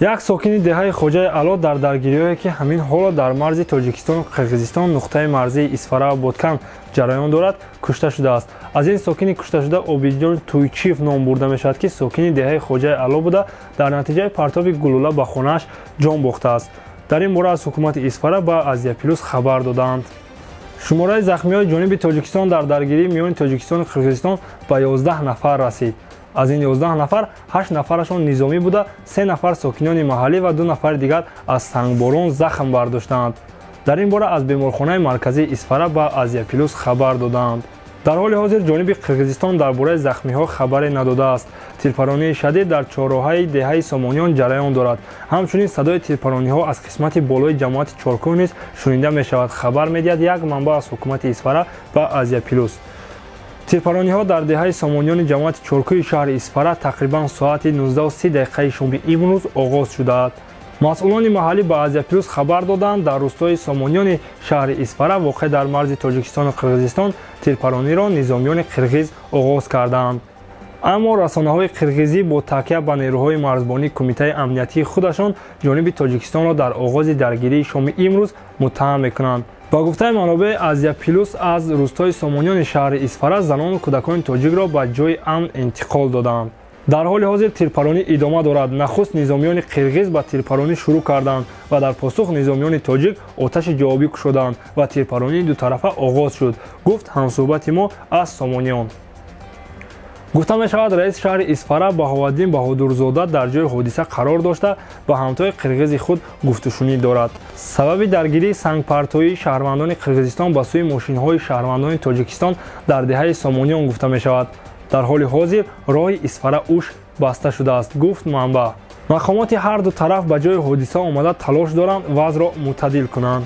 Як сокини деҳаи Хоҷаи Ало дар даргириҳое, ки ҳамин ҳоло дар марзи Тоҷикистону Қирғизистон, нуқтаи марзии Исфара ва Боткан ҷараён дорад, кушта шудааст. Аз ин сокини кушташуда Обидҷон Туйчиев ном бурда мешавад, ки сокини деҳаи Хоҷаи Ало буда, дар натиҷаи партоби гулӯла ба хонааш ҷон бохтааст. Дар ин бора аз ҳукумати Исфара ба Азия Плюс хабар додаанд. Шумораи захмиҳои ҷониби Тоҷикистон дар даргирии миёни Тоҷикистону Қирғизистон ба 11 нафар расид. Аз ин 11 нафар 8 нафарашон низомӣ буда, 3 нафар сокинони маҳаллӣ ва 2 нафари дигар аз сангборон захм бардоштаанд. Дар ин бора аз беморхонаи марказии Исфара ба Азия Плюс хабар додаанд. Дар ҳоли ҳозир ҷониби Қирғизистон дар бораи захмиҳо хабаре надодааст. Тирпаронии шадид дар чорроҳаи деҳаи Сомониён ҷараён дорад. Ҳамчунин садои тирпарониҳо аз қисмати болои ҷамоати Чоркӯҳ низ шунида мешавад, хабар медиҳад як манбаъ аз ҳукумати Исфара ба Азия Плюс. Тирпарониҳо дар деҳаи Сомониёни ҷамоати Чоркӯҳи шаҳри Исфара тақрибан соати 19:30 дақиқаи шоми имрӯз оғоз шудааст. Масъулони маҳаллӣ ба Азия Плюс хабар доданд, дар рӯстои Сомониёни шаҳри Исфара, воқеъ дар марзи Тоҷикистону Қирғизистон, тирпарониро низомиёни қирғиз оғоз кардаанд. Аммо расонаҳои қирғизӣ бо такя ба нерӯҳои марзбонии Кумитаи амниятии худашон ҷониби Тоҷикистонро дар оғози даргирии шоми имрӯз муттаҳам мекунанд. Ба гуфтаи манобеи Азия Плюс, аз рӯстои Сомониёни шаҳри Исфара занону кӯдакони тоҷикро ба ҷои амн интиқол додаанд. Дар ҳоли ҳозир тирпаронӣ идома дорад. Нахуст низомиёни қирғиз ба тирпаронӣ шурӯъ карданд ва дар посух низомиёни тоҷик оташи ҷавобӣ кушоданд ва тирпаронии дутарафа оғоз шуд, гуфт ҳамсӯҳбати мо аз Сомониён. Гуфта мешавад, раиси шаҳри Исфара Баҳоваддин Баҳодурзода дар ҷои ҳодиса қарор дошта, ба ҳамтои қирғизи худ гуфтушунид дорад. Сабаби даргирии сангпартоии шаҳрвандони Қирғизистон ба сӯи мошинҳои шаҳрвандони Тоҷикистон дар деҳаи Сомониён гуфта мешавад. Дар ҳоли ҳозир роҳи Исфара Уш баста шудааст, гуфт манбаъ. Мақомоти ҳар ду тараф ба ҷои ҳодиса омада талош доранд вазъро мӯътадил кунанд.